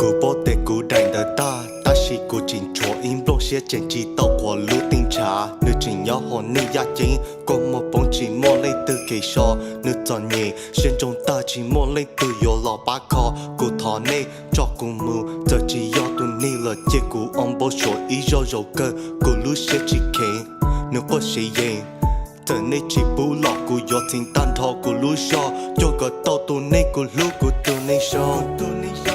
Kuv paub tias kuv daim ntawv tag, tab sis kuv tseem tshuav ib nplooj siab tseem tsis tau quas lub teej ntshav. Nws tseem nyob hauv nej yaj ceeb, kua muag poob tsis muaj leej twg kev so. Nws txom nyem siab ntsoov tag, tsis muaj leej twg yuav los pab kho. Kuv thov nej tso kuv mus, txawm tsis yog tus neeg lawm ces kuv ua npau suav ib zaug zaum kawg. Kuv lub siab tsis kheev, nws quaj sev yees. Txawm nej tsis pub los kuv yuav txheev tag nrho kuv lub zog, cuag kom tau tus neeg kuv hlub, kuv tus neeg zoo.